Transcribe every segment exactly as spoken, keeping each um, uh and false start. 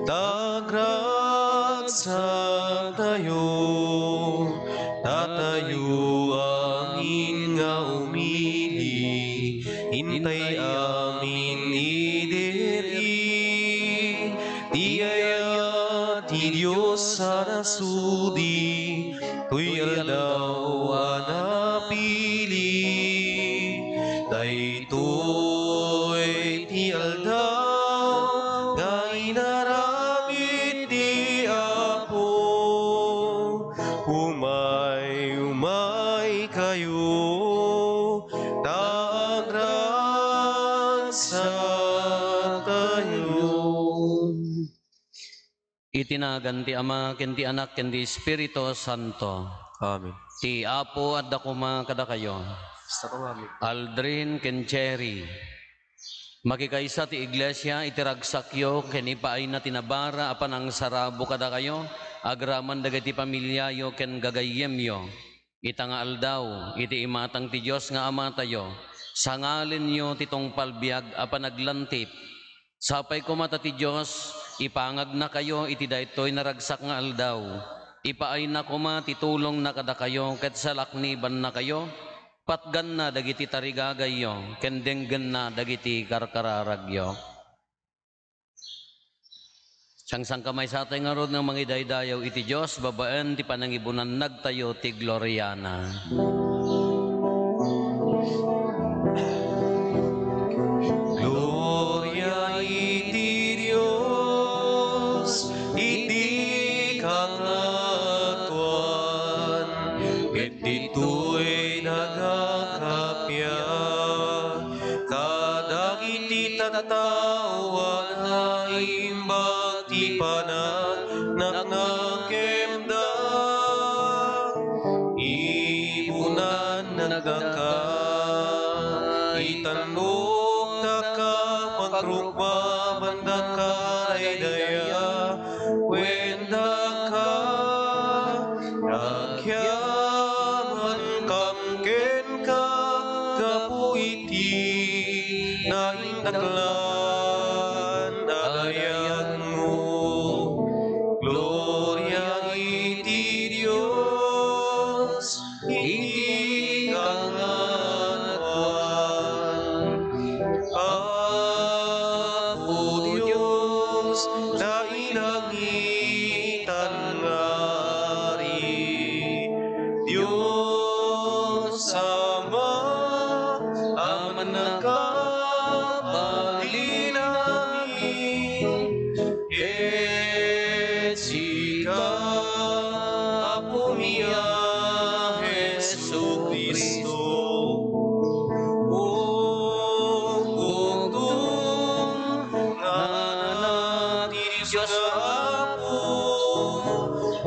Ta agragsaktayo, datayo amin nga umili, intay amin idi, ti ayat ti Dios a nasudi, toy aldaw a napili. Daytoy ti aldaw nga inaramid ti Apo. Umay, umay kayo, ta agragsaktayo. Iti nagan ti Ama, ken ti Anak, ken ti Espiritu Santo. Amen. Ti Apo adda koma kadakayo. Basta kami. Aldrin ken Cherry. Makikaysa ti iglesia iti ragsakyo ken ipaayna ti nabara a panangsarabo kadakayo, agraman dagiti familiayo ken gagayyemyo. Ita nga aldaw, iti imatang ti Dios nga Amatayo, sangalenyo ti tungpal biag a panaglantip. Sapay koma ta ti Dios ipangagnakayo iti daytoy naragsak nga aldaw. Ipaayna koma ti tulongna kadakayo ket salaknibannakayo, patganna dagiti tarigagayyo ken denggenna dagiti karkararagyo. Sangsangkamaysatay ngarud nga mangidaydayaw iti Dios babaen ti panangibunannagtayo ti gloriana. Gloria iti Dios iti kangatoan, ket ditoy nagakappia kadagiti tattao a naimbag ti pananaknakemda. Ibunannakdaka, itannokdaka, pagrukmabandaka, daydayaw, kuendaka, agyamankam kenka gapu iti naindaklan a dayagmo. Gloria iti Dios iti kangatoan. Apo Dios, nailangitan nga Ari, Dios Ama a mannakabalin amin, ket sika, Apomi a Jesu-Cristo, Bugtong nga Anak ti Dios nga Apo,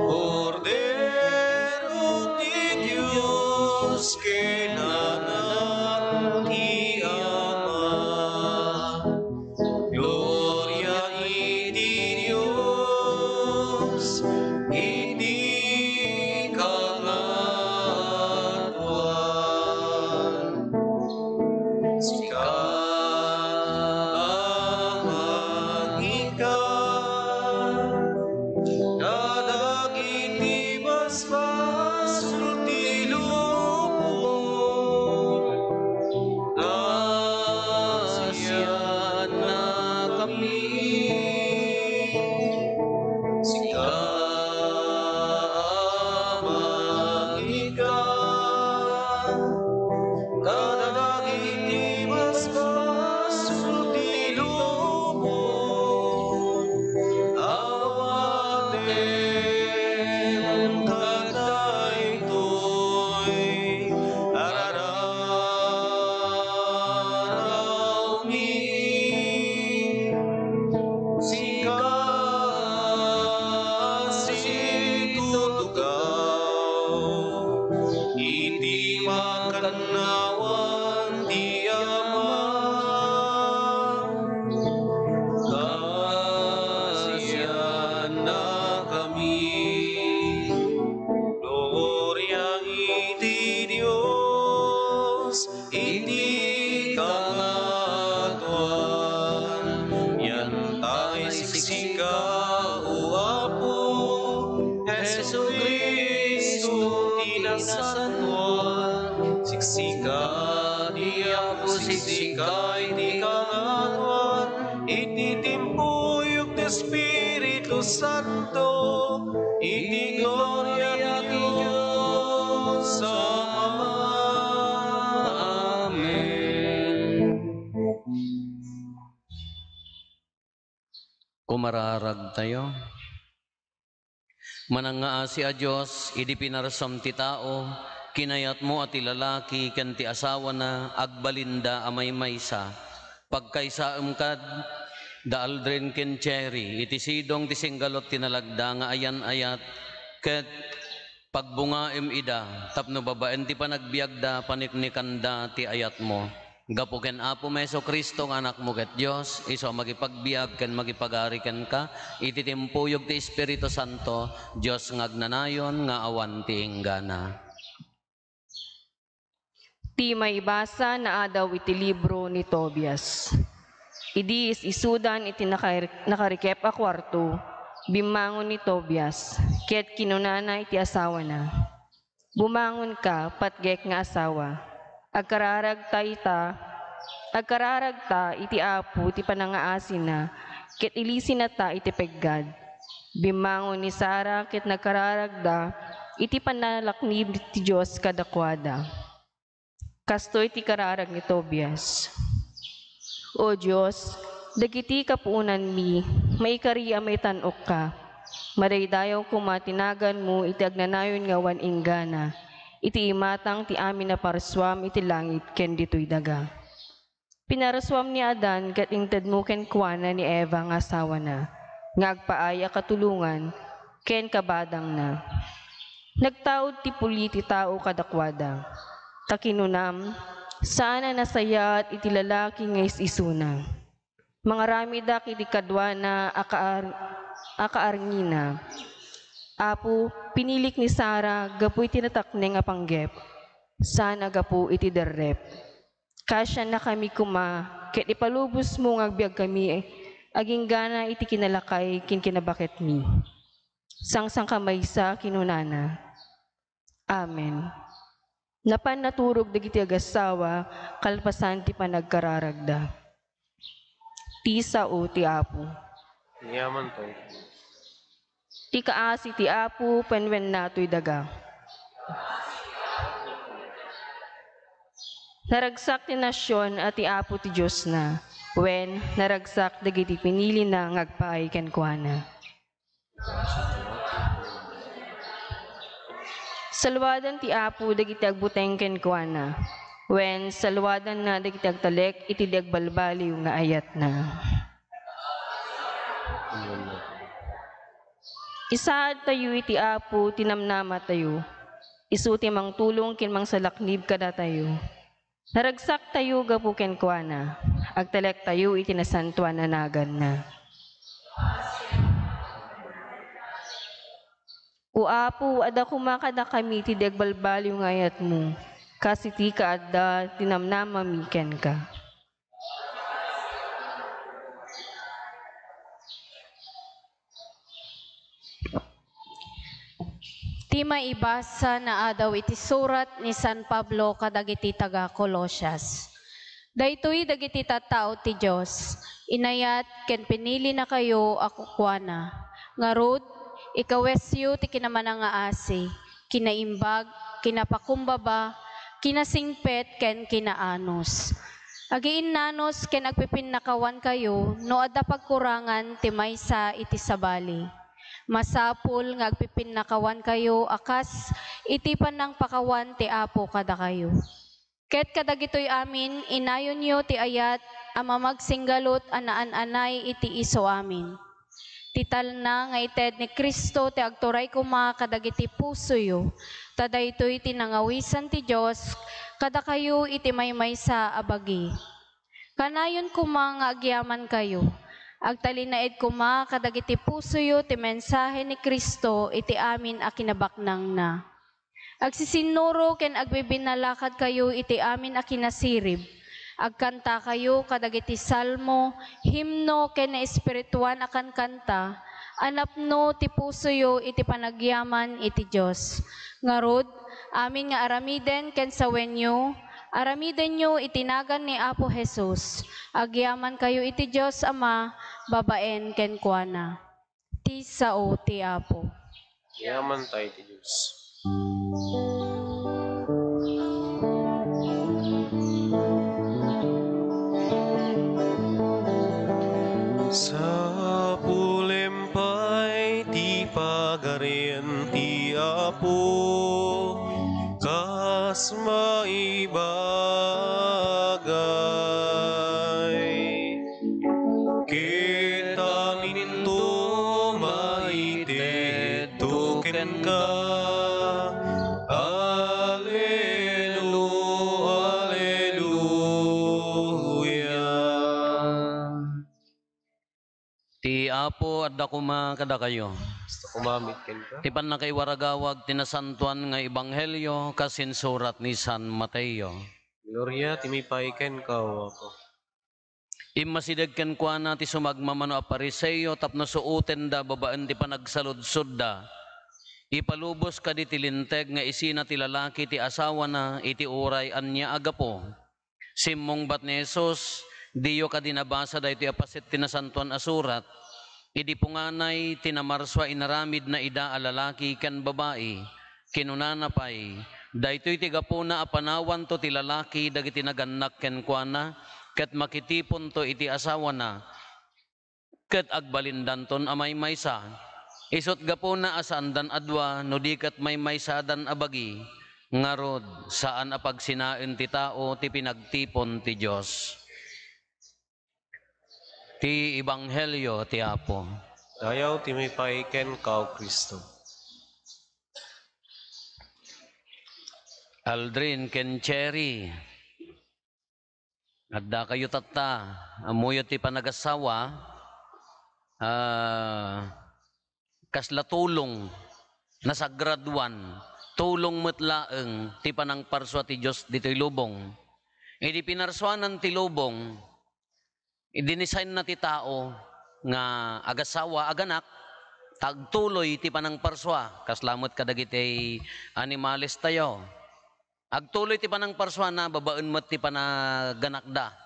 Kordero ti Dios ken Anak ti Ama. Gloria iti Dios iti kangatoan. Sika a mangika kadagiti basbasol ti lubong. Naasiannakami. Sika a mangika kadagiti basbasol ti lubong. Awatem kadaytoy a rararawmi. Sika a situtugaw iti makannawan ti Ama. Kaasiannakami. Gloria iti Dios iti kangatoan. Yantay siksika Santo, iti gloria ti Dios Ama. Amen. Kumararagtayo. Manangngaasi a Dios, idi pinarsuam ti tao, kinayatmo a ti lalaki ken ti asawana agbalinda a maymaysa. Pagkaysaem kad da Aldrin ken Cherry iti sidong ti singgalut ti nalagda nga ayan-ayat, ket pagbungaem ida tapno babaen ti panagbiagda, paniknikanda ti ayatmo. Gapu ken Apomi Jesu-Cristo nga Anakmo ket Dios, isu a makipagbiag ken makipagari kenka iti timpuyog ti Espiritu Santo, Dios nga agnanayon nga awan ti inggana. Ti maibasa naadaw iti libro ni Tobias. Idi is-isudan iti nakair-, nakarikep a kuarto, bimmangon ni Tobias, ket kinunana iti asawana, "Bumangonka, patgek nga asawa. Agkararagta ita, agkararagta iti Apo ti panangngaasina, ket ilisinata iti peggad." Bimmangon ni Sara ket nagkararagda iti pannalaknib ti Dios kadakuada. Kastoy ti kararag ni Tobias. O Dios, dagiti kapuonanmi, maikari a maitan-okka. Madaydayaw koma ti naganmo iti agnanayon nga awan inggana, iti imatang ti amin a parsuam iti langit ken ditoy daga. Pinarsuam ni Adan ket intedmo kenkuana ni Eva nga asawana, nga agpaay a katulongan ken kabadangna. Nagtaud ti puli ti tao kadakuada, ta kinunam, "Saan a nasayaat iti lalaki nga is-isuna." Mangaramidak iti kaduana a kaar-, a kaarngina. Apo, pinilik ni Sara gapu iti natakneng a panggep, saan a gapu iti derrep. Kasiannakami koma, ket ipalubosmo nga agbiagkami aginggana iti kinalakay ken kinabaketmi. Sangsanka maysa, kinunana. Amen. Napan naturog dagiti agassawa kalpasan ti panagkararagda. Ti sao ti Apo. Yaman tayo. Ti kaasi ti Apo, penwenna toy daga. Naragsak ti nasion a ti Apo ti Diosna, wen, naragsak dagiti pinilina nga agpaay kenkuana. Saluadan ti Apo dagiti agbuteng kenkuana, wen, saluadanna dagiti agtalek iti di agbalbaliw nga ayatna. Isaadtayo iti Apo ti namnamatayo. Isu ti mangtulong ken mangsalaknib kadatayo. Naragsaktayo gapu kenkuana. Agtalektayo iti nasantoan a naganna. O Apo, adda koma kadakami ti di agbalbaliw nga ayatmo, kas iti kaadda ti namnamami kenka. Ti maibasa naadaw iti surat ni San Pablo kadagiti taga-Colosias. Daytoy dagiti tattao ti Dios, inayat ken pinilinakayo a kukuana. Ngarud, ikawesyo ti kinamanangaasi, kinaimbag, kinapakumbaba, kinasingpet, ken kinaanus. Agiinnanus ken agpipinnakawankayo no adda pagkurangan ti maysa iti sabali. Masapul nga agpipinnakawankayo a kas iti panangpakawan ti Apo kadakayo. Ket kadagitoy amin, inayonyo ti ayat a mamagsinggalut a naan-anay iti isuamin. Ti talna nga ited ni Cristo ti agturay koma kadagiti pusoyo, ta daytoy ti nangawisan ti Dios kadakayo iti maymaysa a bagi. Kanayon koma nga agyamankayo. Agtalinaed koma kadagiti pusoyo ti mensahe ni Cristo iti amin a kinabaknangna. Agsisinnuro ken agbibinnalakadkayo iti amin a kinasirib. Agkantakayo kadagiti salmo, himno, ken naespirituan a kankanta a napno ti pusoyo iti panagyaman iti Dios. Ngarud, amin nga aramiden ken sawenyo, aramidenyo iti nagan ni Apo Jesus. Agyamankayo iti Dios Ama babaen kenkuana. Iti sao ti Apo. Yaman tayo ti Diyos. Sapulem pay ti pagarian ti Apo kas maibagay. Ket aminto maitedto kenka. Alelu-, Aleluya. Ti Apo adda koma kadakayo. Kasta koma met kenka. Ti pannakaiwaragawag ti nasantoan nga ebanghelio kas insurat ni San Mateo. Gloria ti maipaay kenka, O Apo. Immasideg kenkuana ti sumagmamano a Fariseo tapno suotenda babaen ti panagsaludsodda. Ipalubos kadi ti linteg nga isina ti lalaki ti asawana iti uray ania a gapu. Simmungbat ni Jesus, "Diyo kadi nabasa daytoy a paset ti Nasantoan a Surat? Idi punganay ti namarsua inaramidna ida a lalaki ken babai, kinunana pay, 'Daytoy ti gapuna a panawanto ti lalaki dagiti nagannak kenkuana, ket makitiponto iti asawana, ket agbalindanton a maymaysa. Isut' gapuna a saandan a dua, no di ket maymaysadan a bagi. Ngarud, saan a pagsinaen ti tao ti pinagtipon ti Dios.'" Ti Ebanghelio ti Apo. Dayaw ti maipaay kenka, O Cristo. Aldrin ken Cherry, addakayo tatta, ammoyo ti panagassawa, ah, kasla tulong, nasagraduan, tulong met laeng ti panangparsua ti Dios ditoy lubong. Idi pinarsuanan ti lubong, Idinisaynna ti tao nga agassawa, aganak, ta agtuloy ti panangparsua, kasla met kadagiti animales tayo. Agtuloy ti panangparsuana babaen met ti panaganakda.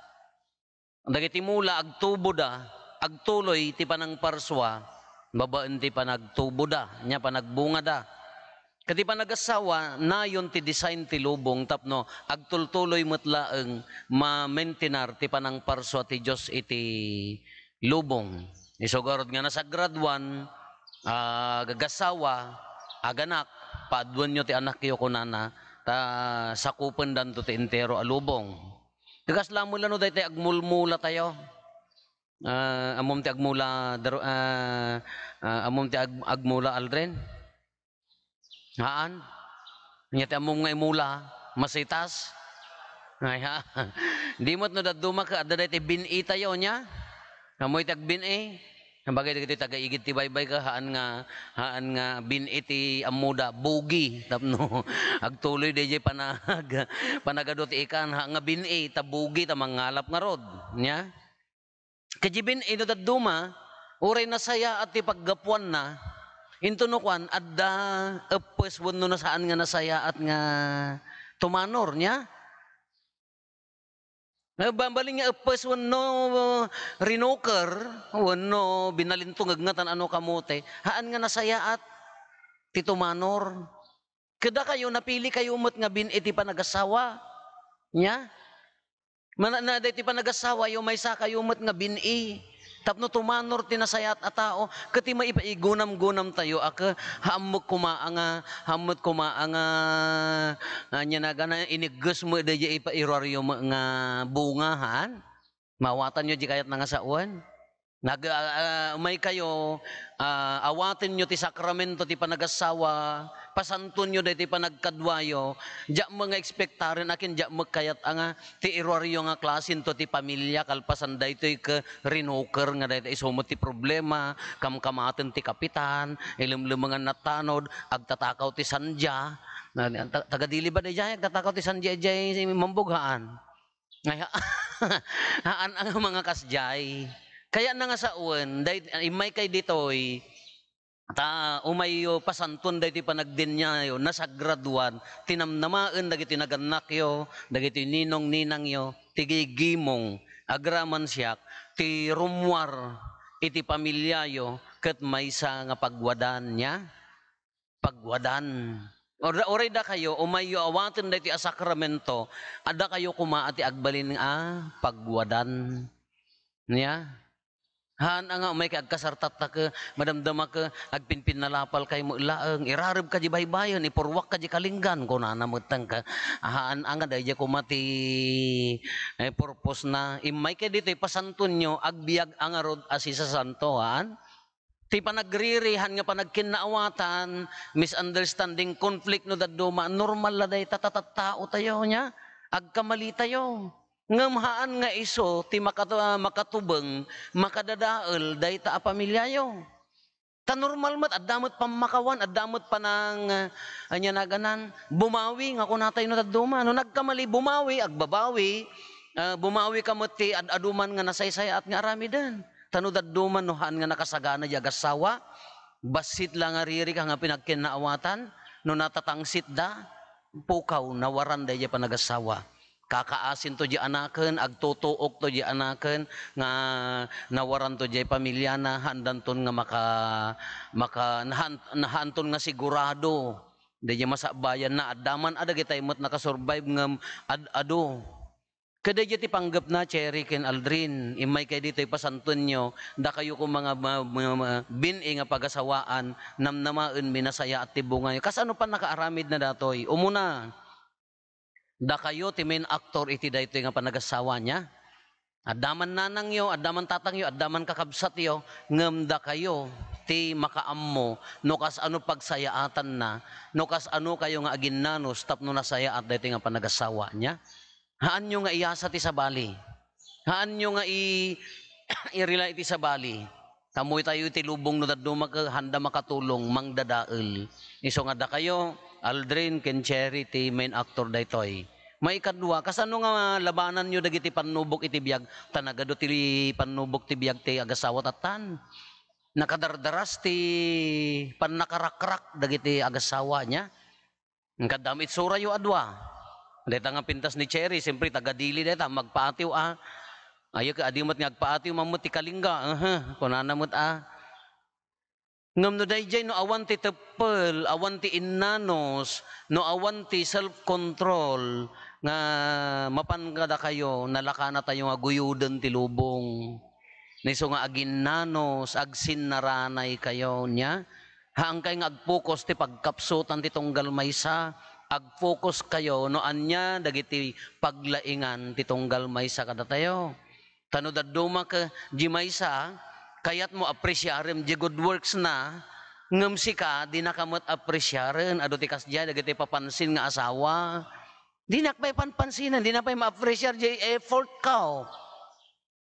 Dagiti mula, agtuboda, agtuloy ti panangparsua babaen ti panagtuboda, nia panagbungada. Ket ti panagassawa, nayon ti design ti lubong tapno agtultuloy met laeng ma-maintenar ti panangparsua ti Dios iti lubong. Isu garud nga nasagraduan, ah, agassawa, aganak, "Paaduenyo ti anakyo," kunana, ta sakupendanto ti entero a lubong. Kasla met la no daytoy agmulmula tayo. Ah, ammom ti agmula, Dar-, ah, ah, ammom ti ag-, agmula, Aldrin? Haan? Ania ti ammom nga imula? Masitas? Ay, ha? Di met no dadduma ket adda daytoy bin-i tayo, nia? Ammoy ti agbin-i? Bagay dagiti taga-igid ti baybay ka, haan nga, haan nga bin-i ti ammoda, bugi. Tapno agtuloy daydiay panag-, panagadu ti ikan, haan nga bin-i, ta bugi, ta mangngalap ngarud. Nia? Ket diay bin-i no dadduma, uray nasayaat ti paggapuanna, intono kuan, adda eppes wenno nasaan nga nasayaat nga tumanor, nia? Nga babalin nga eppes wenno rinoker, wenno binalintungeg nga tan-ano kamote, haan nga nasayaat ti tumanor. Ket dakayo, napili kayo met nga bin-i ti panagassawa. Nia? Mana-, na, daytoy panagassawayo, maysa kayo met nga bin-i. Tapno tumanor ti nasayaat a tao, ket ti maipa-, igunam-gunam tayo a ke-, haan met koma a nga, haan met koma a nga, ania nagana, inigges met daydiay ipairuaryo met nga bunga, haan? Maawatanyo diay kayatna nga sawen? Nag-, ah, ah, umay kayo, ah, awatenyo ti sakramento ti panagassawa, pasantuenyo daytoy panagkaduayo. Diak met nga ekspektaren, akin diak met kayat a nga ti iruaryo nga klasento ti pamilia kalpasan daytoy ket rinoker nga dayta isu met ti problema, kamkamaten ti kapitan, ilemlemengan natanod, agtatakaw ti sandia. Na, ta-, taga-Dili ba daydiay? Agtatakaw ti sandia idiay Mambog, haan? Ay, ha-, haan a nga mga kasdiay. Kayatna nga sawen, day-, immay kay ditoy, ta umayyo pasanton daytoy panagdeniayo, nasagraduan, tinamnamaen dagiti nagannakyo, dagiti ninong-ninangyo, ti gigimong, agraman siak, ti rummuar iti pamiliayo, ket maysa nga pagwadan, nia? Pagwadan. Ura-, uray dakayo, umayyo awaten daytoy a sakramento, a dakayo koma a ti agbalin a pagwadan. Nia? Haan a nga umayka agkasartatta ket madamdama ket agpinpinnalapal kay met laeng, irareb ka di baybayen, ipurwak ka di kalinggan, kunana met ken ka. Haan a nga daydiay koma ti, eh, purpose na. Immayka ditoy pasantonyo, agbiag a ngarud a sisasanto, haan? Ti panagriri, haan nga panagkinnaawatan, misunderstanding, conflict no dadduma, normal la dayta, ta tattaotayo, nia? Agkamalitayo. Ngem haan nga isu ti makatu-, ah, makatubeng, makadadael dayta a pamiliayo. Ta normal met, adda met pammakawan, adda met panang, ah, ania naganan, bumawi nga kunatayo no dadduma. No nagkamali, bumawi, agbabawi, ah, bumawi ka met ti ad-adu man nga nasaysayaat nga aramiden. Ta no dadduma, no haan nga nakasagana diay agassawa, bassit la nga riri ka nga pinagkinnaawatan, no natatangsit da, pukaw, nawaran daydiay panagasawa. Kakaasinto diay anaken, agtutuokto diay anaken nga nawaranto diay pamiliana, haandanton nga maka-, maka-, nahaan-, nahaanton nga sigurado daydiay masakbayanna. Adda man a dagitay met nakasurvive ngem ad-adu. Ket daydiay ti panggepna, Cherry ken Aldrin, immaykay ditoy pasantonyo, dakayo koma nga ma-, ma-, ma-, bin-i nga pagasawaan, namnamaenmi nasayaat ti bungayo. Kasano pannakaaramidna datoy? Umuna, dakayo ti main actor iti daytoy nga panagasawa, nia? Adda man nanangyo, adda man tatangyo, adda man kakabsatyo, ngem dakayo ti makaammo no kasano pagsayaatanna, no kasano kayo nga aginnanos tapno nasayaat daytoy nga panagasawa, nia? Haanyo nga iyasa ti sabali. Haanyo nga i-, irila iti sabali. Ammotayo iti lubong no dadduma ket haanda makatulong, mangdadael. Isu nga dakayo, Aldrin ken Cherry ti main actor daytoy. Maikadua, kasano nga labananyo dagiti pannubok iti biag? Ta nagadu ti pannubok ti biag ti agasawa tattan. Nakadardaras ti pannakarakrak dagiti agasawa, nia? Ngem kaddam itsurayo a dua. Dayta nga pintas ni Cherry, siyempre, taga-Dili dayta, magpaatiw a. Ayo ket adi met nga agpaatiw, mammet ti kalingga, ehe, kunana met a. Ngem no daydiay, no awan ti teppel, awan ti innanos, no awan ti self-control, nga mapan kadakayo, nalakanatayo nga guyoden ti lubong. Niso nga aginnanos, agsinnaranay kayo, nia? Haankay nga agpokus ti pagkapsutan ti tunggal maysa. Agpokus kayo no ania dagiti paglaingan ti tunggal maysa kadatayo. Ta no dadduma ket di maysa, kayatmo apresiarem di good works na, ngem sika, dinaka met apresiaren. Adu ti kasdiay dagiti papansin nga asawa. Dinak pay panpansinen, dina pay ma-appreciate di effort ko.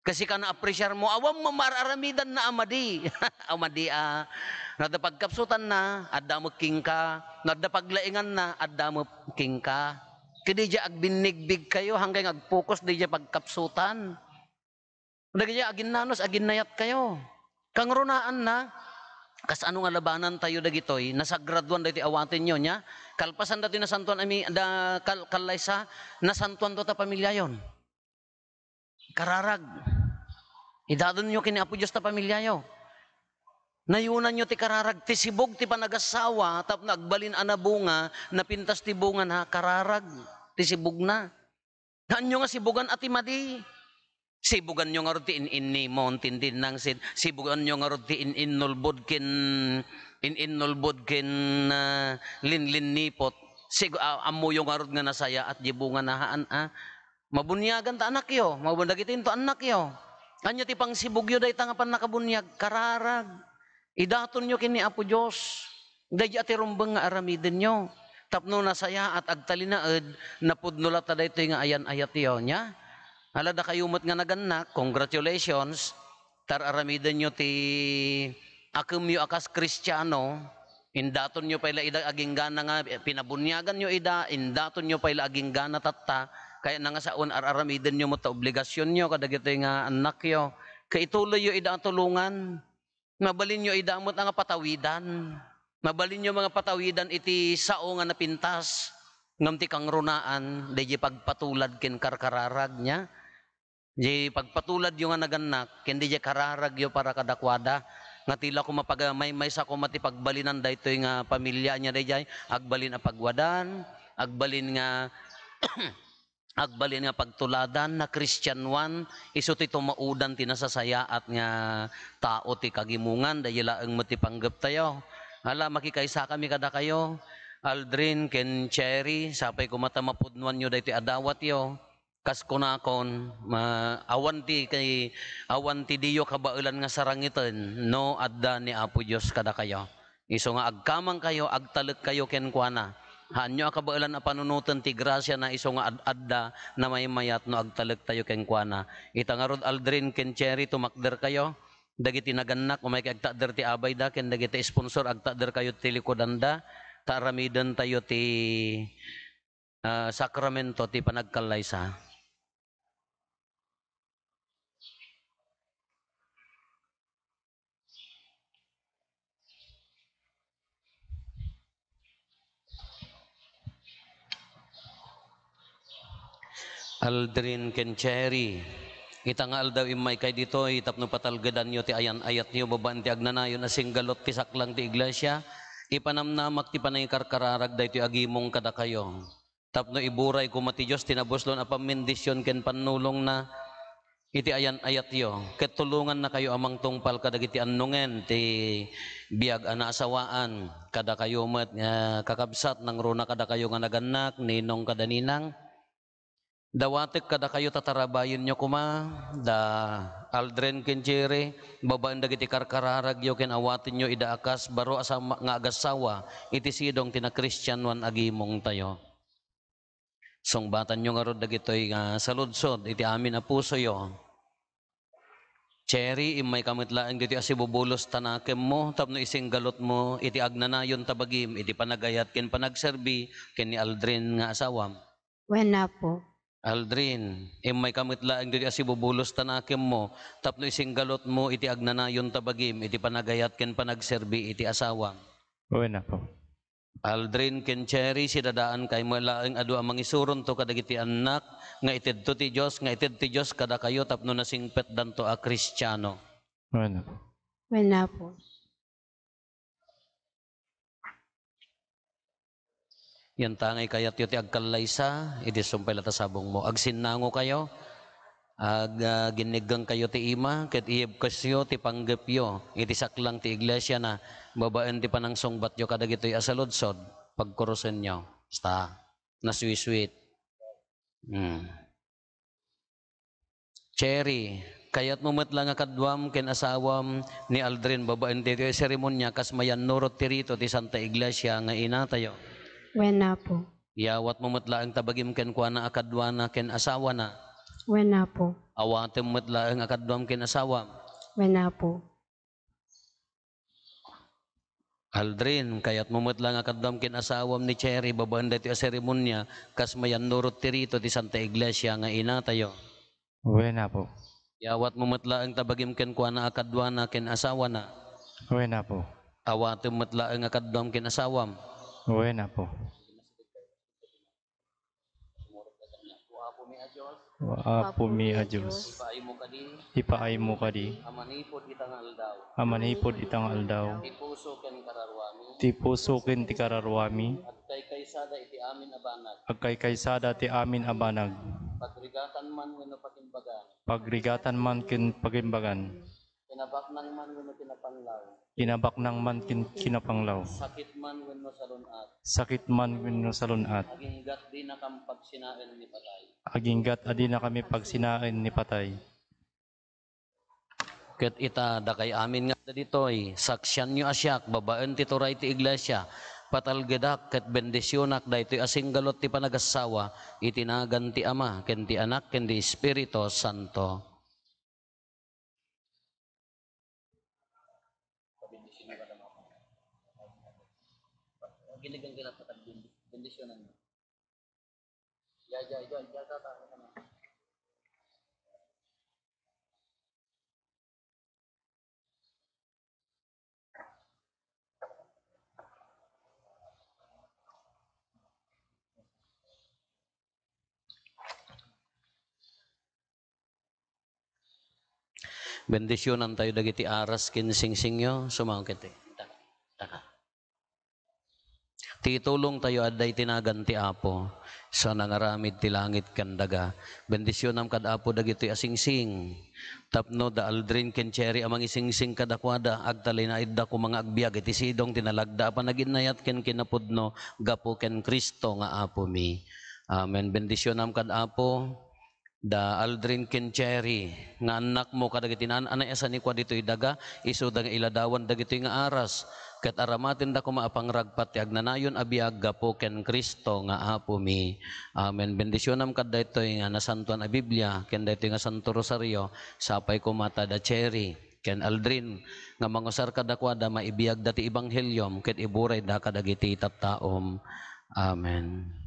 Kasi ka na-appreciate mo, awan mo mar-aramidan na a madi. A madi a, no adda pagkapsutanna, adda met kenka. No adda paglainganna, adda met kenka. Ket diay agbinnigbig kayo, hanggang agpokus diay pagkapsutan. Dagiti aginnanos, aginnayat kayo. Kangrunaanna, kasano nga labanan tayo dagitoy? Nasagraduan dagiti awatenyo, nia? Kalpasan datoy nasantuan a mi-, da, kal-, kallaysa, nasantuanto ta pamiliayon. Kararag. Idatonyo ken ni Apo Dios ta pamiliayo. Nayunanyo ti kararag, ti sibug ti panagasawa, tapno agbalin a nabunga, napintas ti bungana, kararag ti sibugna. Haanyo nga sibugan a ti madi. Sibuganyo ngarud ti in-innimon, tindinangsit. Sibuganyo ngarud ti in-innulbod ken, in-innulbod ken, ah, linlinnipot. Sig-, a-, ammoyo ngarud nga nasayaat di bungana, haan a. Mabuniagan ta annakyo, mabun-, dagiti into annakyo. Ania ti pangsibugyo dayta nga pannakabuniag? Kararag. Idatonyo ken ni Apo Dios daydi a ti rumbeng nga aramidenyo, tapno nasayaat, agtalinaed, napudno latta daytoy nga ayan-ayatyo, nia? Ala, dakayo met nga nagannak, congratulations, ta ar-aramidenyo ti akemyo a kas Kristiano, indatonyo pay la ida aginggana nga pinabuniaganyo ida, indatonyo pay la aginggana tatta, kayatna nga saon ar-aramidenyo met ta obligasionyo kadagitoy nga annakyo. Ket ituloyyo ida a tulongan. Mabalinyo ida met nga patawidan. Mabalinyo nga patawidan iti sao nga napintas. Ngem ti kangrunaan, daydi pagpatulad ken karkararag, nia? Di pagpatuladyo nga nagannak, ken daydi kararagyo para kadakuada. Nga ti la koma pag-, may-, maysa koma ti pagbalinan daytoy nga pamiliana daydiay, agbalin a pagwadan, agbalin nga, agbalin nga pagtuladan, nakristianoan, isu ti tumaudan ti nasasayaat nga tao ti kagimongan, daydiay laeng met ti panggeptayo. Ala, makikaysakami kadakayo, Aldrin ken Cherry, sapay koma ta mapudnoanyo daytoy a dawatyo. Kas kunakon, ma-, awan ti kay, awan ti diyo kabaelan nga sarangiten no adda ni Apo Dios kadakayo. Isu nga agkamangkayo, agtalekkayo kenkuana. Haanyo a kabaelan a panunoten ti grasiana isu nga ad-adda namaymayat no agtalektayo kenkuana. Ita ngarud, Aldrin ken Cherry, tumakderkayo. Dagiti nagannak, umaykayo agtakder ti abayda, ken dagiti sponsor, agtakderkayo ti likudanda, ta aramidentayo ti ah, sakramento ti panagkallaysa. Aldrin ken Cherry, ita nga aldaw, immaykay ditoy tapno patalgedanyo ti ayan-ayatyo babaen ti agnanayon a singgalot ti saklang ti iglesia. Ipanamnamak ti panangikarkararag daytoy a gimong kadakayo. Tapno iburay koma ti Dios ti nabuslon a pammendision ken pannulongna iti ayan-ayatyo, ket tulongannakayo a mangtungpal kadagiti annongen ti biag a naasawaan. Kadakayo met nga kakabsat, nangruna kadakayo nga nagannak, ninong kada ninang. Dawatek kadakayo ta tarabayenyo koma da Aldrin ken Cherry, babaen dagiti karkararagyo, ken awatenyo ida a kas baro a sama-, nga agassawa iti sidong ti nakristianoan a gimongtayo. Sungbatanyo ngarud dagitoy nga saludsod iti amin a pusoyo. Cherry, immayka met laeng ditoy a sibubulos ta nakemmo tapno isinggalotmo iti agnanayon ta bagim iti panagayat ken panagserbi ken ni Aldrin nga asawam. Wen, Apo. Aldrin, immayka met laeng ditoy a sibubulos ta nakemmo tapno isinggalotmo iti agnanayon ta bagim iti panagayat ken panagserbi iti asawam. Wen, Apo. Aldrin ken Cherry, sidadaankay met laeng a dua a mangisuronto kadagiti annak nga itedto ti Dios, nga ited ti Dios kadakayo tapno nasingpetdanto a Kristiano. Wen, Apo. Wen, Apo. Yantangay kayatyo ti agkallaysa, idi sumpay la ta sabongmo. Agsinnangokayo, ag-, ah, ginniggangkayo ti ima, ket iyebkesyo ti panggepyo iti saklang ti iglesiana, babaen ti panangsungbatyo kadagitoy a saludsod, pagkurusenyo. Basta, nasweet-sweet. Hmm. Cherry, kayatmo met la nga kaduam ken asawam ni Aldrin babaen ditoy a seremonia kas mayannurot ti rito ti Santa Iglesia nga inatayo? Wen, Apo. Iyawatmo met laeng ta bagim kenkuana a kaduana ken asawana? Wen, Apo. Awatem met laeng a kaduam ken asawam? Wen, Apo. Aldrin, kayatmo met la nga kaduam ken asawam ni Cherry babaen daytoy a seremonia kas mayannurot ti rito ti Santa Iglesia nga inatayo? Wen, Apo. Iyawatmo met laeng ta bagim kenkuana a kaduana ken asawana? Wen, Apo. Awatem met laeng a kaduam ken asawam? Wen, Apo. O Apomi a Dios, ipaaymo kadi a manipud ita nga aldaw, a manipud ita nga aldaw, ti puso ken kararuami, ti puso ken ti kararuami, agkaykaysada iti amin a banag, agkaykaysada ti amin a banag, pagrigatan man wenno pakimbagan, pagrigatan man ken pakimbagan, kinabaknang man wenno kinapanglaw, kinabaknang man ken kinapanglaw, sakit man wenno salun-at, sakit man wenno salun-at, aginggat dinakam pagsinaen ni patay, aginggat a dinakami pagsinaen ni patay. Ket ita, dakay amin nga adda ditoy, saksianyo a siak, babaen ti turay ti iglesia, patalgedak ket bendisionak daytoy a singgalot ti panagassawa iti nagan ti Ama, ken ti Anak, ken ti Espiritu Santo. Ginigang kila patag bendisionan. Ya, ya, ya, ya, ya, ya, ya. Bendisyonantayo dagiti aras ken singsingyo. Sumangkit. Taka. Taka. Ti itulongtayo adda iti nagan ti Apo, sa nangaramid ti langit ken daga. Bendisyonam kad Apo dagitoy a singsing. Tapno da Aldrin ken Cherry a mangisingsing kadakuada, agtalinaedda koma nga agbiag iti sidong ti nalagda a panaginayat ken kinapudno gapu ken Cristo nga Apomi. Amen. Bendisyonam kad Apo. Da Aldrin ken Cherry, nga annakmo kadagiti naan-anay a sanikua ditoy daga, isuda nga iladawan dagitoy nga aras, ket aramatenda koma a pangragpat ti agnanayon a biag gapu ken Cristo nga Apomi. Amen. Bendisyonam kad daytoy nga nasantoan a Biblia, ken daytoy nga Santo Rosario, sapay koma ta da Cherry, ken Aldrin, nga mangusar kadakuada maibiagda ti ebanghelio, ket iburayda kadagiti tattaom. Amen.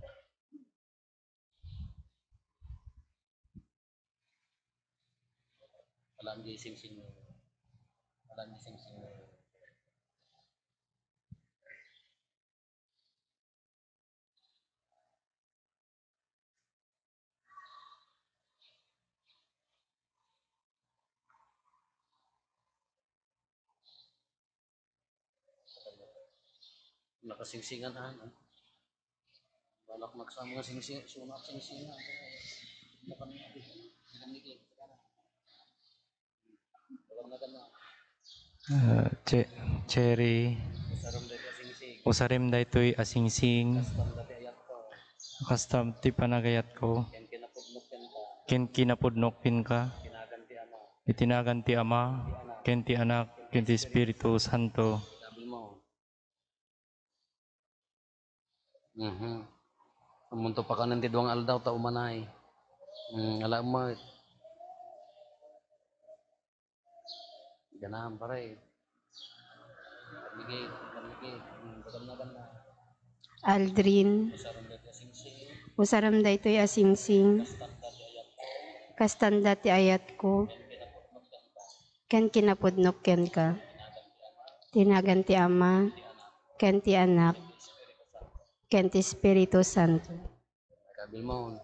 Alam di singsing. Alam di singsing. Nakasingsingan, ah, no? Balak magsama nga singsi-, suna at singsingan. Ah, Che-, Cherry, usarim daytoy a singsing. Kasta ti panagayatko. Ken kinapudnok kenka. Iti nagan ti Ama, ken ti Anak, ken ti Espiritu Santo. Mhm. Amunto pakanen ti dua nga aldaw ta umanay. Mm, ala met. Ganam, pare. Bigay, bigay. Mm, ganam na, ganam na. Aldrin, usaram daytoy a singsing. Kastanda ti ayatko. Ken kinapudnok kenka. Ti nagan ti Ama, ken ti Anak, ken ti Espiritu Santo. Kabil mo.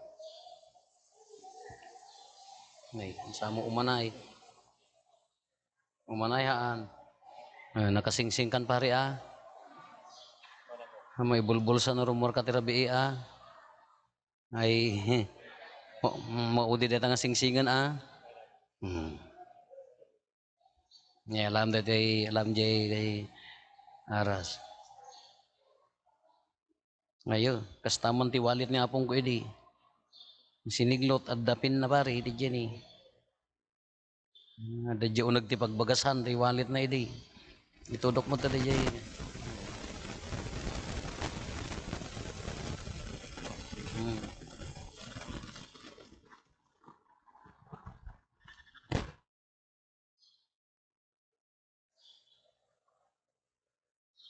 Ay, samo umanay. Umanay haan. Ah, nakasingsing kan pare, ah. Ah, maibulbulsa no rummuarka ti rabii, ah. Ay, ma-, maudi dayta nga singsingen, ah. Hmm. Ni alam daytoy, alam jay, jay aras. Ayo, kasta man ti wallet ni apongko idi. Siniglot, adda pin na pare, iti Jenny. Ah, adda jay uneg ti pagbagasan, ti wallet na idi. Itudok mo ta jay. Hmm.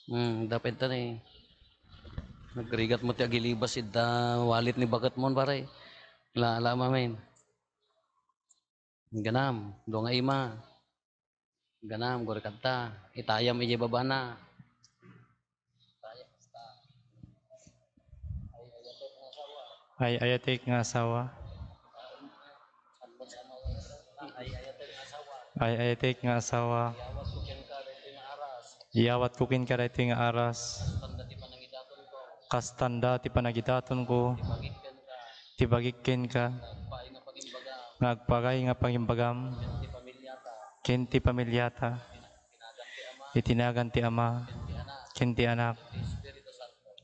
Hmm, dapit ta ni. Nagrigat mo ti agilibas ita wallet ni baket mo, pare. La, la, mamin. Ganam, dua nga ima. Ganam, guri kadta. Itayam ijay babana. Ay-ayatek nga asawa. Ay-ayatek nga asawa. Iyawatko kenka daytoy nga aras. Kastanda ti panagidatonko. Ti bagik kenka. Nga agpaay nga pangimbagam. Ken ti pamilyata. Iti nagan ti Ama, ken ti Anak,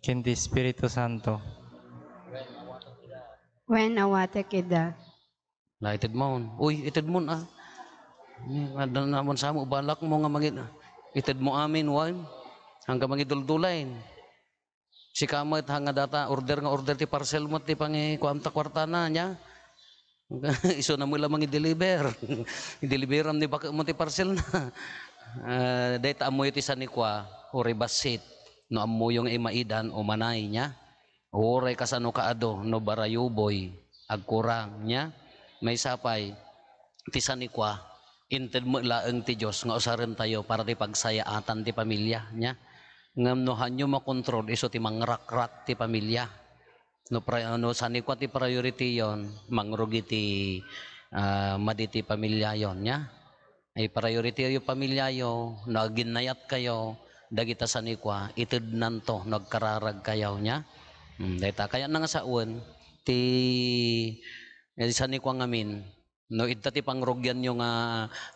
ken ti Espiritu Santo. Wen, awatek ida. La, ited mo. Uy, ited mo, ah. Ni, adda na man samo, balak mo nga mangin-, ited mo amin, wen. Hanggang mangiduldulain. Sika met, ha, nga data, order nga order ti parcel mo ti pangikuam ta kuartana, nia? Isu na mo la mangi-deliver. I-deliveram ni baket mo ti parcel na. Ah, dayta ammoyo ti sanikua, uray bassit. No ammoyo nga imaidan, umanay, nia? Uray kasano kaado, no barayuboy, agkurang, nia? Maysa pay, ti sanikua, inted met laeng ti Dios nga usarentayo para ti pagsayaatan ti pamilya, nia? Ngem no hanyo makontrol, isu ti mangrakrak ti pamilya. No pri-, no sanikua ti priority yon, mangrugi ti, ah, madi ti pamilya yon, nia? Ay priority yo pamilyayo, no aginnayatkayo, dagita sanikua, itednanto no agkararagkayo, nya? Hmm, dayta, kayatna nga sawen ti, eh, sanikua ngamin, no idta ti pangrugianyo nga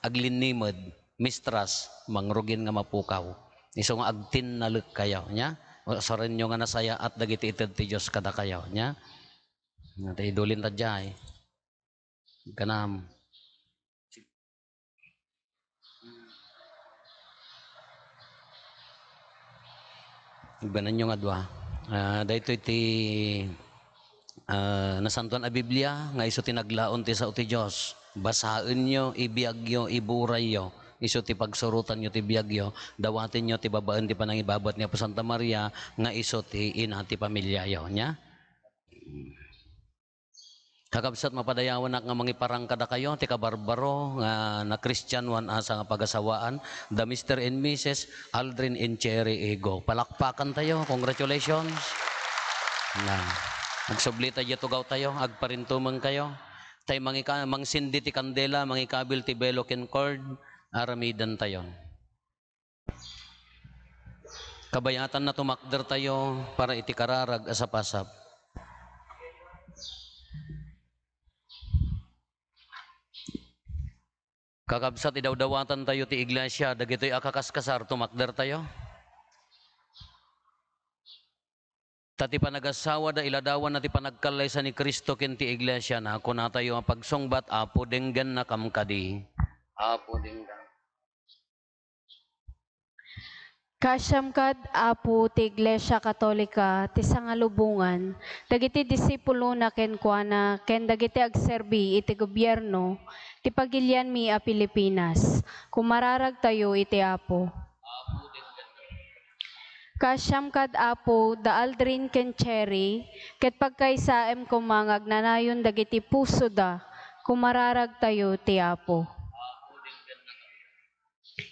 aglinnimed, mistress, mangrugin nga mapukaw. Isu nga agtinnalekkayo, nya? Usarenyo nga nasayaat dagiti ited ti Dios kadakayo, nya? Nga ti idulin ta diay. Kanam. Ibbananyo nga dua. Ah, daytoy ti, ah, Nasantoan a Biblia nga isu ti naglaon ti sao ti Dios. Basaenyo, ibiagyo, iburayyo. Isu ti pagsurotanyo ti biagyo. Dawatenyo ti babaen ti panangibabat ni Apo Santa Maria nga isu ti ina ti pamiliayo. Nya? Kakabsat, mapadayawanak nga mangiparang kadakayo ti kabarbaro nga nakristianoan a sangapag-asawaan, da Mister and Missus Aldrin and Cherry Ego. Palakpakantayo. Congratulations. Na, agsubli tayo, tugawtayo, agparintumengkayo. Tay mangika-, mangsindi ti kandela, mangikabil ti belo ken cord, aramidantayo. Kabayatanna, tumakdertayo para iti kararag a sapasap. Kakabsat, idawdawatantayo ti iglesia, dagitoy a kakaskasar, tumakdertayo. Ta ti panagasawada, iladawanna ti panagkallaysa ni Cristo ken ti iglesiana. Kunatayo a pagsungbat, Apo, denggennakam kadi. Apo, denggen. Kaasiam kad, Apo, ti Iglesia Katolika ti sangalubongan, dagiti disipulona kenkuana, ken dagiti agserbi iti gobierno ti pagilianmi a Pilipinas. Kumararagtayo iti Apo. Kaasiam kad, Apo, da Aldrin ken Cherry, ket pagkaysaem koma nga agnanayon dagiti pusoda. Kumararagtayo iti Apo.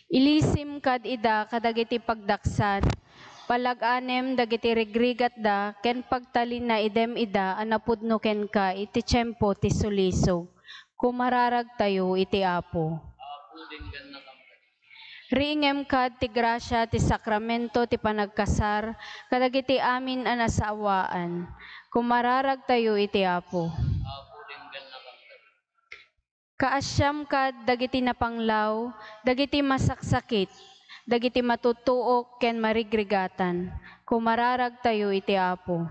Ilisim kad ida kadagiti pagdaksan, palag-anem dagiti rigrigatda, ken pagtalinaedem ida a napudno kenka iti tiempo ti sulisog. Kumararagtayo iti Apo. Riingem kad ti grasia ti sakramento ti panagkasar kadagiti amin a nasaawaan. Kumararagtayo iti Apo. Kaasiam kad dagiti napanglaw, dagiti masaksakit, dagiti matutuok ken marigrigatan. Kumararagtayo iti Apo.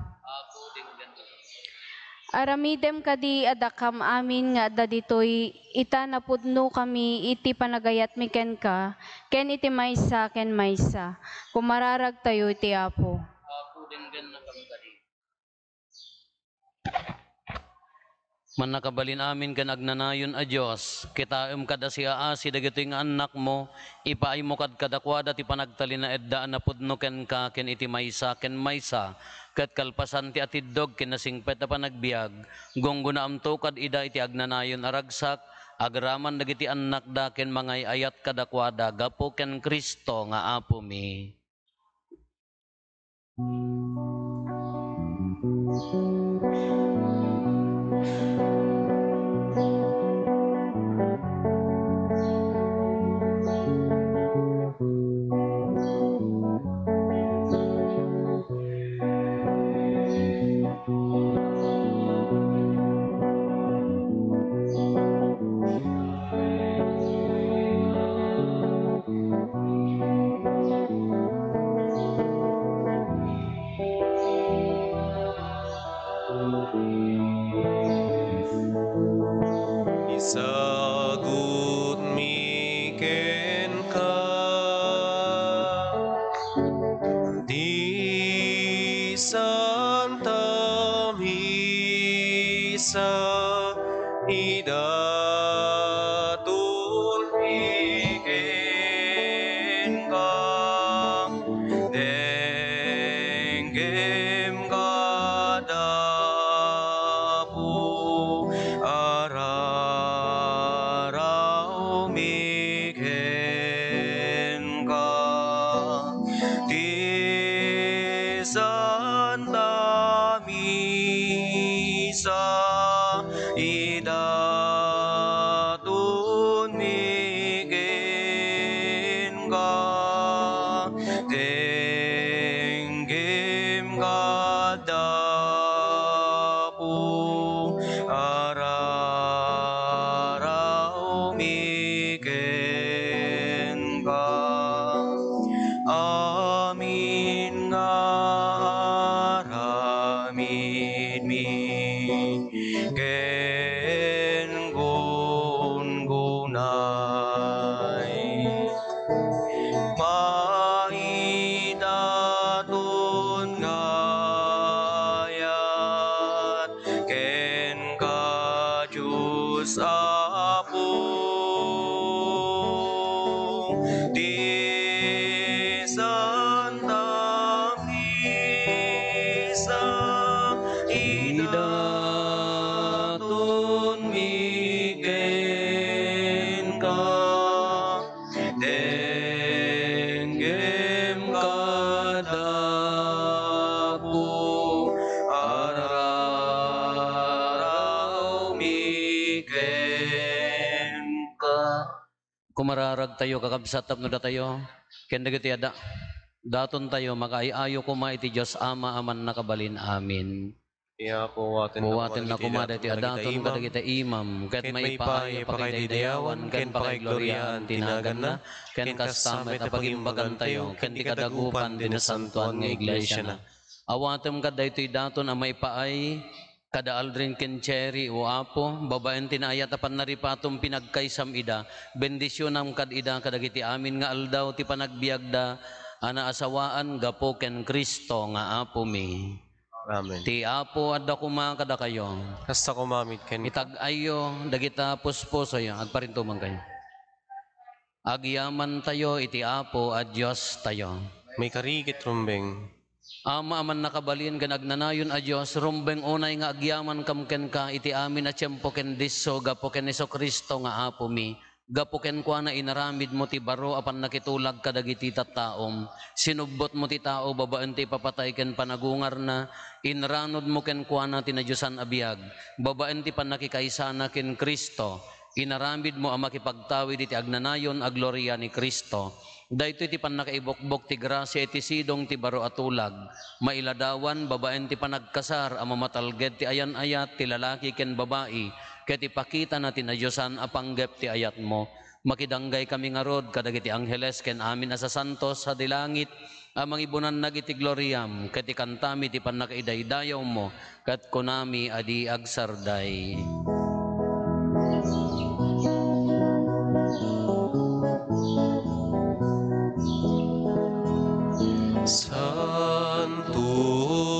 Aramidem kadi a dakam amin nga adda ditoy, ita napudnokami iti panagayatmi kenka, ken iti maysa ken maysa. Kumararagtayo iti Apo. Mannakabalin amin ken agnanayon a Dios, kitaem kad a siaasi dagitoy nga annakmo, ipaaymo kad kadakuada ti panagtalinaedda a napudno kenka ken iti maysa ken maysa, ket kalpasan ti atiddog ken nasingpet a panagbiag, gunggonaamto kad ida iti agnanayon a ragsak, agraman dagiti annakda ken mangay-ayat kadakuada gapu ken Cristo nga Apomi. Isagutmi kenka ti Santa Misa, idatun mi kenka, denggem kad Apo, araraw mi kenka. Ti Santa Misa, ida Raragtayo, kakabsat, tapno datayo ken dagiti ada-, datontayo makaay-ayo koma iti Dios Ama a mannakabalin. Amen. Ti Apo, buaten na koma dagiti adaton kadagiti imam, ket maipaay a pakidaydayawan ken pakaigloriaan ti naganna, ken kasta met a pagimbagantayo ken ti kadagupan ti nasantoan nga iglesiana. Awatem kad daytoy daton a maipaay kada Aldrin ken Cherry, O Apo, babaen ti naayat a pannaripatom, pinagkaysam ida, bendisionam kad ida kadagiti amin nga aldaw ti panagbiagda a naasawaan gapu ken Cristo nga Apomi. Amen. Ti Apo adda koma kadakayo. Kasta koma met kenka. Itag-ayyo dagita puspusoyo. Agparintumengkayo. Agyamantayo iti Apo a Diostayo. Maikari ket rumbeng. Ama a mannakabalin ken agnanayon a Dios, rumbeng unay nga agyamankam kenka iti amin a tiempo ken disso gapu ken Jesu-Cristo nga Apomi. Gapu kenkuana, inaramidmo ti baro a pannakitulag kadagiti tattaom. Sinubbotmo ti tao babaen ti ipapatay ken panagungarna. Inranudmo kenkuana ti nadiosan a biag. Babaen ti pannakikaysana ken Cristo, inaramidmo a makipagtawid iti agnanayon a gloria ni Cristo. Daytoy ti pannakaibukbok ti grasia iti sidong ti baro a tulag. Mailadawan babaen ti panagkasar a mamatalged ti ayan-ayat ti lalaki ken babai, ket ipakitana ti nadiosan a panggep ti ayatmo. Makidanggay kami ngarud kadagiti angheles ken amin a sasantos sadi langit a mangibunannag iti gloriam, ket ikantami ti pannakaidaydayawmo, ket kunami a di agsarday. Santo,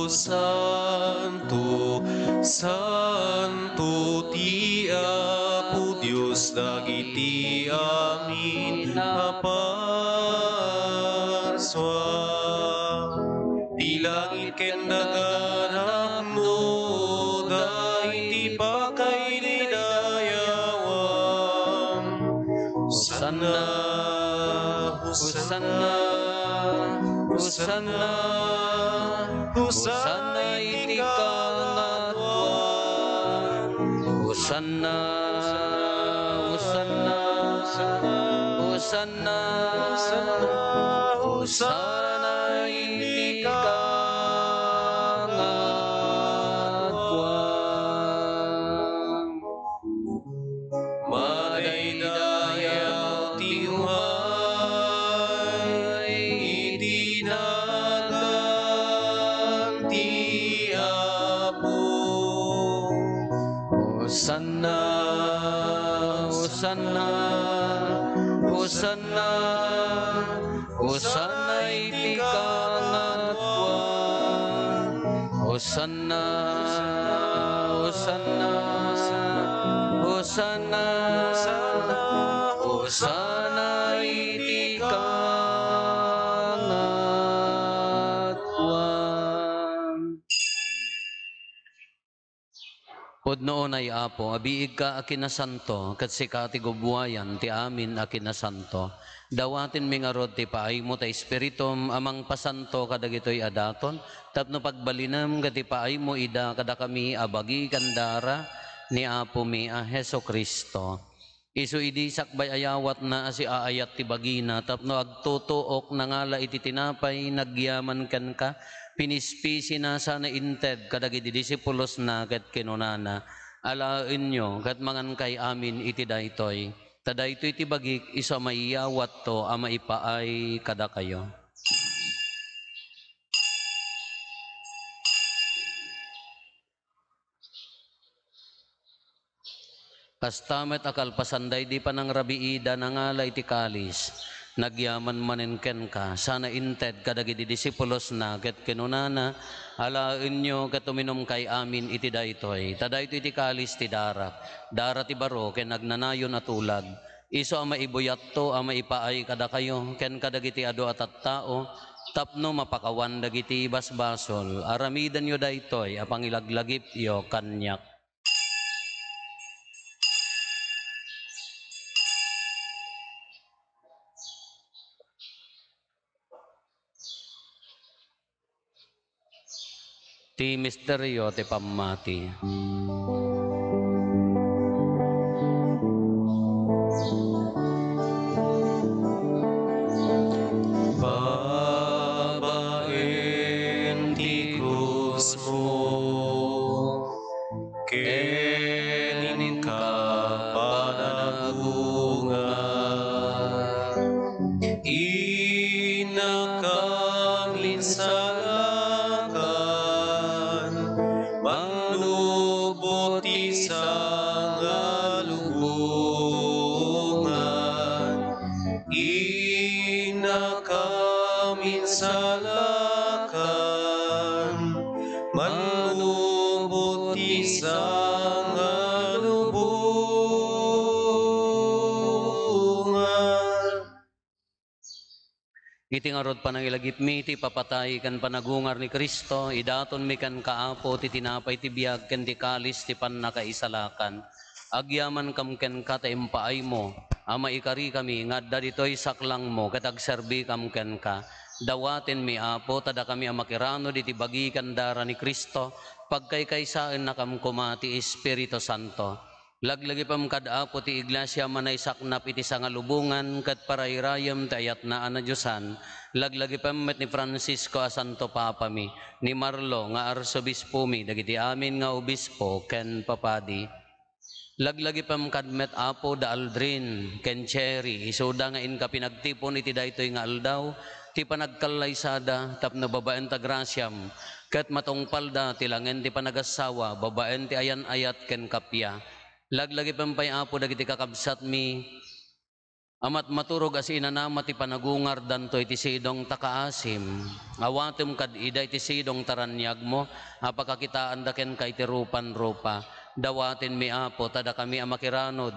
santo, santo ti Apo Dios dagiti amin a parsua. Ti langit ken daga napnoda iti pakaidaydayawan. Hosanna, Hosanna, Hosanna, Hosanna iti kaangaduan. Hosanna, Hosanna, Hosanna, Hosanna iti kaangaduan. Madaydayaw ti umay iti nagan ti Apo. Hosanna, Hosanna, Hosanna, Hosanna iti kaangaduan. Hosanna, Hosanna, Hosanna, Hosanna iti kaangaduan. Pudno unay, Apo, a biigka a kinasanto, ket sika ti gubbuayan ti amin a kinasanto. Dawatenmi ngarud ti paaymo ta Espiritum a mangpasanto kadagitoy a daton, tapno pagbalinem ket ipaaymo ida kadakami a bagi ken dara ni Apomi a Jesu-Cristo. Isu idi sakbay a yawatna a siaayat ti bagina tapno agtutuok, nangala iti tinapay, nagyaman kenka, pinispisina sana inted kadagiti disipulosna ket kinunana, "Alaenyo ket mangankay amin iti daytoy. Ta daytoy ti bagik isu a maiyawatto a maipaay kadakayo." Kasta met a kalpasan daydi panangrabiida, nangala iti kalis, nagyaman manen kenka, sana inted kadagiti disipulosna, ket kinunana, "Alaenyo ket uminumkay amin iti daytoy, ta daytoy ti kalis ti darak, dara ti baro ken agnanayon a tulag, isu a maibuyatto a maipaay kadakayo ken kadagiti adu a tattao, tapno mapakawan dagiti basbasol. Aramidenyo daytoy a pangilaglagipyo kaniak." Ti misterio ti pammati. salakan, manlubot ti sangalubongan. Innakam insalakan, manlubot ti sangalubongan. Iti ngarud panangilagipmi iti ipapatay ken panagungar ni Cristo, idatonmi kenka, Apo, ti tinapay ti biag ken ti kalis ti pannakaisalakan. Agyamankam kenka ta impaaymo a maikarikami nga adda ditoy saklangmo ket agserbikam kenka. Dawatenmi, Apo, ta dakami a makiranod iti bagi ken dara ni Cristo, pagkaykaysaennakam koma ti Espiritu Santo. Laglagipem kad Apo ti Iglesia a manaysaknap iti sangalubongan ket parairayem ti ayatna a nadiosan. Laglagipem met ni Francisco a Santo Papami, ni Marlo nga Arsobispomi, dagiti amin nga obispo ken papadi. Laglagipem kad met Apo da Aldrin ken Cherry, isuda nga inka pinagtipon iti daytoy nga aldaw ti panagkallaysada tapno babaen ta grasiam ket matungpalda ti langen ti panagassawa babaen ti ayan-ayat ken kappia. Laglagipem pay, Apo, dagiti kakabsatmi a matmaturog a siinanama ti panagungardanto iti sidong ta kaasim. Awatem kad ida iti sidong ta raniagmo a pakakitaanda kenka iti rupan-rupa. Dawatenmi, Apo, ta dakami a makiranod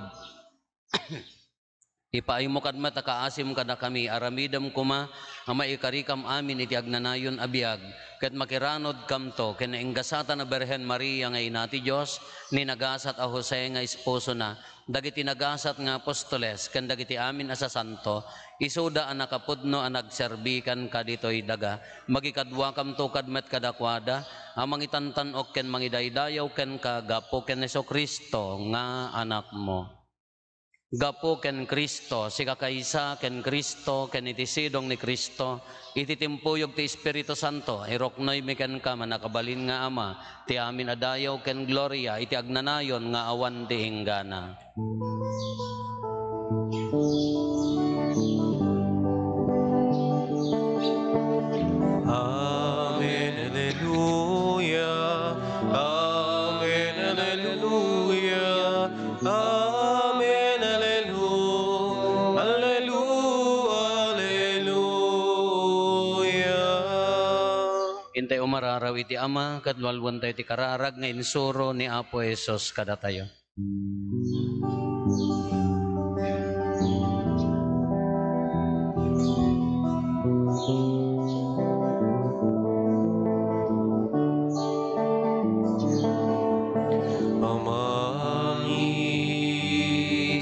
Ipaaymo kad met a kaasim kadakami, aramidem koma a maikarikam amin iti agnanayon a biag, ket makiranodkamto ken nainggasatan a Birhen Maria nga Ina ti Dios, ni nagasat a Jose nga esposona, dagiti nagasat nga apostoles, ken dagiti amin a sasanto, isuda a nakapudno a nagserbi kenka ditoy daga. Makikaduakamto kad met kadakuada a mangitantan-ok ken mangidaydayaw kenka gapu ken Jesu-Cristo nga Anakmo. Gapu ken Cristo, sikakaysa ken Cristo, ken iti sidong ni Cristo, iti timpuyog ti Espiritu Santo, iruknoymi kenka, mannakabalin nga Ama, ti amin a dayaw ken gloria iti agnanayon nga awan ti inggana. Amen, Alleluia. Amen, Alleluia. Amen, Allelu-, Allelu-, Alleluia. Intay umararaw iti Ama, ket lualuentayo ti kararag nga insuro ni Apo Jesus kadatayo. Amami,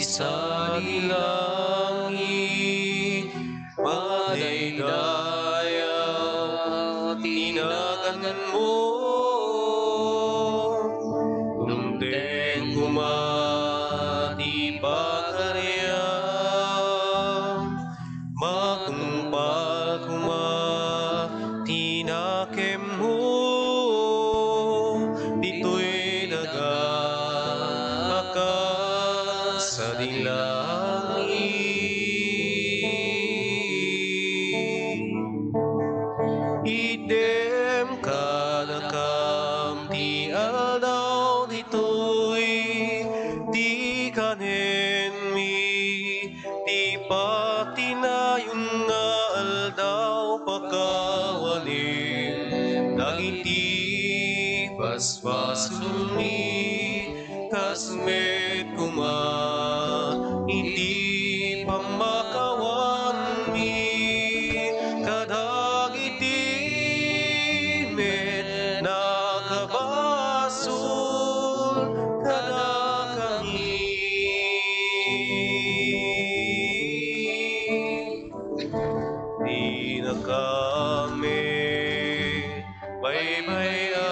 sadi langit, madaydayaw ti naganmo. Dumteng koma ti pagariam. Matungpal koma ti nakemmo ditoy daga a kas sadi langit. Itdem kadakam ti aldaw ditoy ti kanenmi, ti patinayon nga aldaw pakawanem dagiti basbasolmi. Kas met koma iti pammakawanmi kadagiti met nakabasol kadakami. Dinakami baybay-an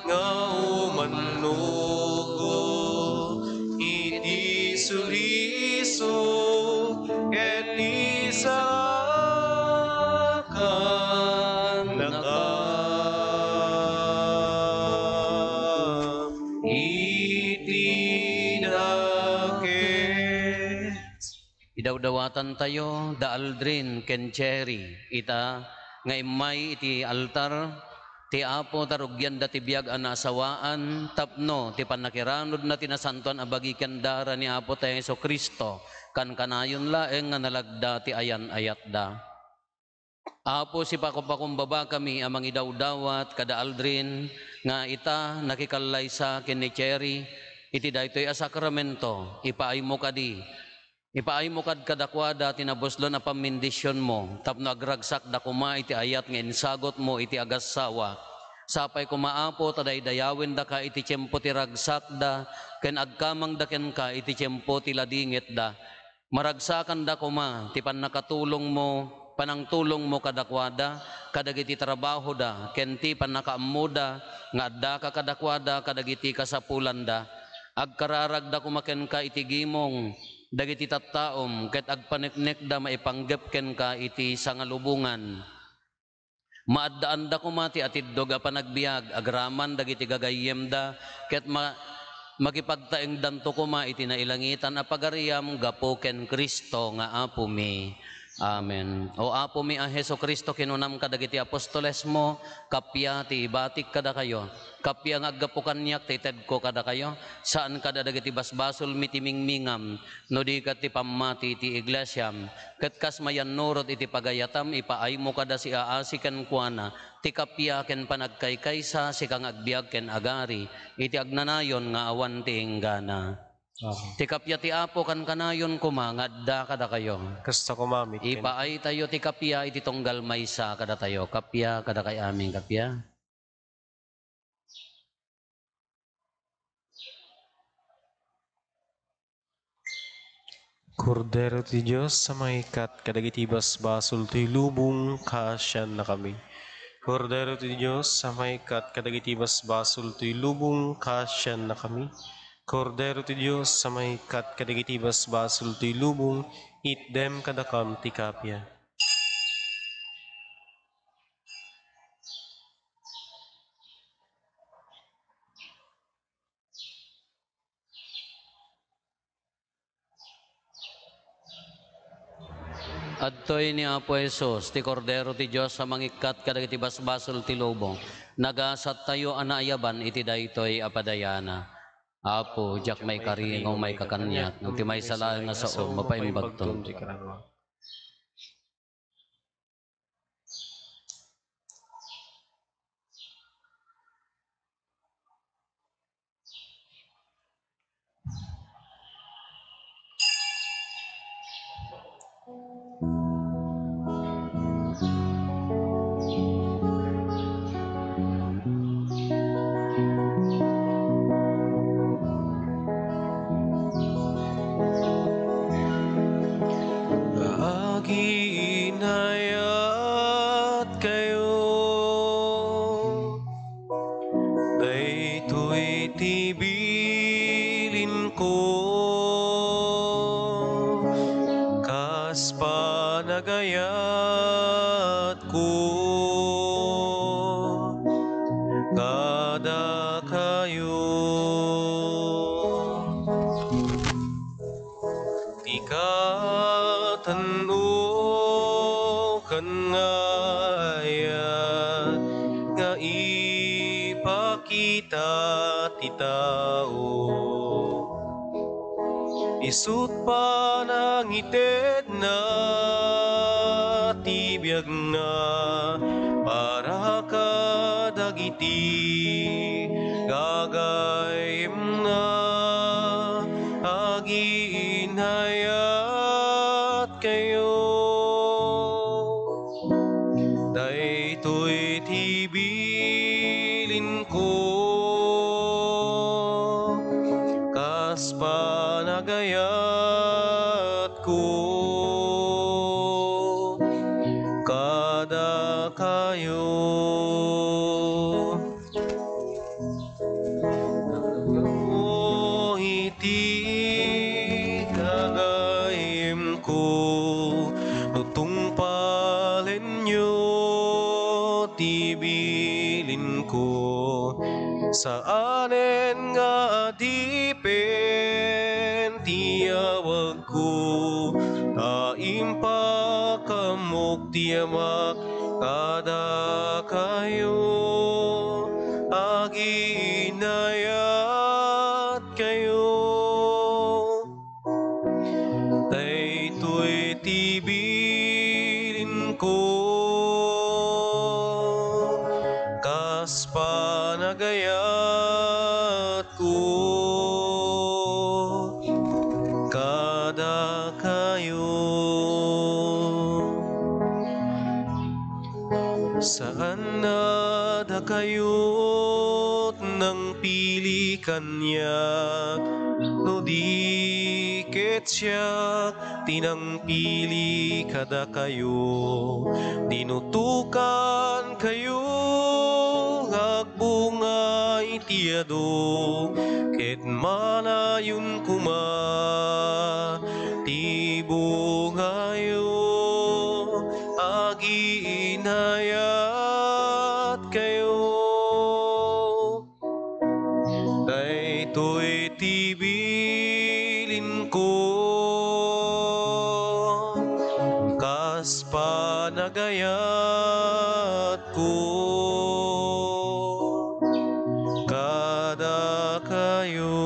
nga umannugo iti sulisog ket isalakanakam iti dakes. Idawdawatantayo da Aldrin ken Cherry ita nga immay iti altar ti Apo ta rugianda ti biag a naasawaan tapno ti pannakiranudna ti nasantoan a bagi ken dara ni Apo tayo Jesu-Cristo, kankanayon laeng nga nalagda ti ayan-ayatda. Apo, sipakupakumbabakami a mangidawdawat kada Aldrin nga ita nakikallaysa ken ni Cherry iti daytoy a sakramento, ipaaymo kadi, ipaaymo kad kadakuada ti nabuslon a pammendisionmo tapno agragsakda koma iti ayat nga insagutmo iti agassawa. Sapay koma, Apo, ta daydayawendaka iti tiempo ti ragsakda ken agkamangda kenka iti tiempo ti ladingitda. Maragsakanda koma ti pannakatulongmo, panangtulongmo kadakuada, kadagiti trabahoda, ken ti pannakaammoda nga addaka kadakuada kadagiti kasapulanda. Agkararagda koma kenka iti gimong dagiti tattaom, ket agpaneknekda maipanggep kenka iti sangalubongan. Maaddaanda koma ti atiddog a panagbiag agraman dagiti gagayyemda, ket ma-, makipagtaengdanto koma iti nailangitan a pagariam gapu ken Cristo nga Apomi. Amen. O Apomi a Jesu-Cristo, kinunam kadagiti apostolesmo, kappia ti ibatik kadakayo. Kappia nga aggapu kaniak ti itedko kadakayo, saan kada dagiti basbasolmi ti mingmingam, no di ket ti pammati ti iglesiam. Ket kas mayannurot iti pagayatam, ipaaymo kada siaasi kenkuana ti kappia ken panagkaykaysa, sika nga agbiag ken agari iti agnanayon nga awan ti inggana. Amen. Ti kappia ti Apo kankanayon koma nga adda kadakayo. Kasta koma met ken- Ipaaytayo ti kappia iti tunggal maysa kadatayo. Kappia kadakay amin, kappia. Kordero ti Dios a mangikkat kadagiti basbasol ti lubong, kaasiannakami. Kordero ti Dios a mangikkat kadagiti basbasol ti lubong, kaasiannakami. Kordero ti Dios a mangikkat kadagiti basbasol ti lubong, itdem kadakam ti kappia. Adtoy ni Apo Jesus, ti Kordero ti Dios a mangikkat kadagiti basbasol ti lubong. Nagasattayo a naayaban iti daytoy a padayana. Apo, diak maikari nga umayka kaniak, ngem ti maysa laeng nga saom, mapaimbagton. Aginayat kayo. Daytoy ti bilinko, kas panagayatko kadakayo. Ti katenno ken nga ayat nga ipakita ti tao, isut' panangitedna ti biagna para kadagiti gagayyemna. Aginayat kayo. Daytoy ti bilinko, kas panagayatko kadakayo. Iti gagayyemko, no tungpalenyo ti bilinko, saanen nga adipen ti yawagko, ta impakaamok ti Amak, Kadakayo, agiinayat kayo. Daytoy ti bilinko, kas panagayatko kadakayo. Saan a dakayot nangpili kaniak, no di ket siak ti nangpili kadakayo. Dinutokankayo nga agbunga iti adu, ket manayon koma ti bungayo. Agiinayat kayo. Daytoy ti bilinko, kas panagayatko kadakayo.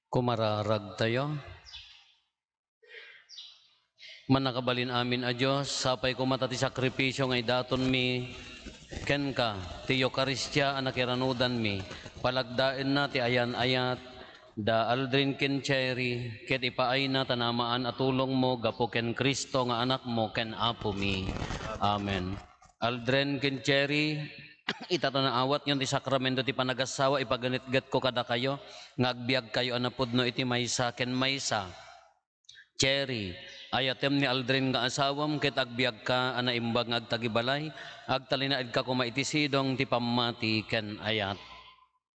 Kumararagtayo. Mannakabalin amin a Dios, sapay koma ta ti sakripisio nga idatonmi kenka, ti Eukaristia a nakiranudanmi, palagdaenna ti ayan-ayat da Aldrin ken Cherry, ket ipaayna ta namaan a tulongmo gapu ken Cristo nga Anakmo ken Apomi. Amen. Aldrin ken Cherry, ita ta naawatyon ti sakramento ti panagassawa, ipaganetgetko kadakayo nga agbiagkayo a napudno iti maysa ken maysa. Cherry, ayatem ni Aldrin nga asawam ket agbiagka a naimbag nga agtagibalay, agtalinaedka koma iti sidong ti pammati ken ayat.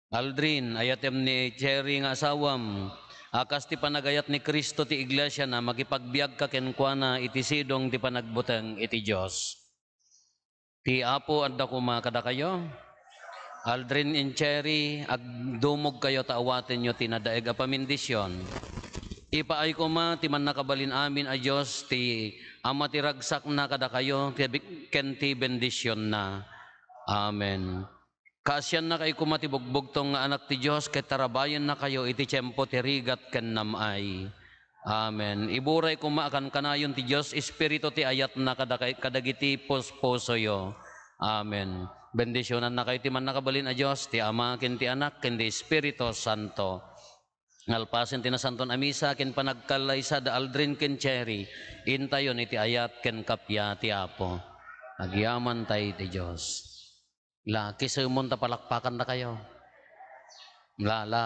Aldrin, ayatem ni Cherry nga asawam, a kas ti panagayat ni Cristo ti iglesiana, makipagbiagka kenkuana iti sidong ti panagbuteng iti Dios. Ti Apo adda koma kadakayo. Aldrin and Cherry, agdumogkayo ta awatenyo ti nadaeg a pamindision. Ipaay koma ti mannakabalin amin a Dios, ti Ama ti ragsakna kadakayo, ti bi-, ken ti bendisionna. Amen. Kaasiannakayo koma ti bugbugtong nga anak ti Dios, ket tarabbayennakayo iti tiempo ti rigat ken nam-ay. Amen. Iburay koma a kankanayon ti Dios Espiritu ti ayatna kadakay-, kadagiti puspusoyo. Amen. Bendisionannakayo ti mannakabalin a Dios, ti Ama, ken ti Anak, ken ti Espiritu Santo. Ngalpasen ti Nasanton a Misa ken panagkallaysa da Aldrin ken Cherry, intayon iti ayat ken kappia ti Apo. Agyamantay ti Dios. La, kisemon ta palakpakannakayo. La, la.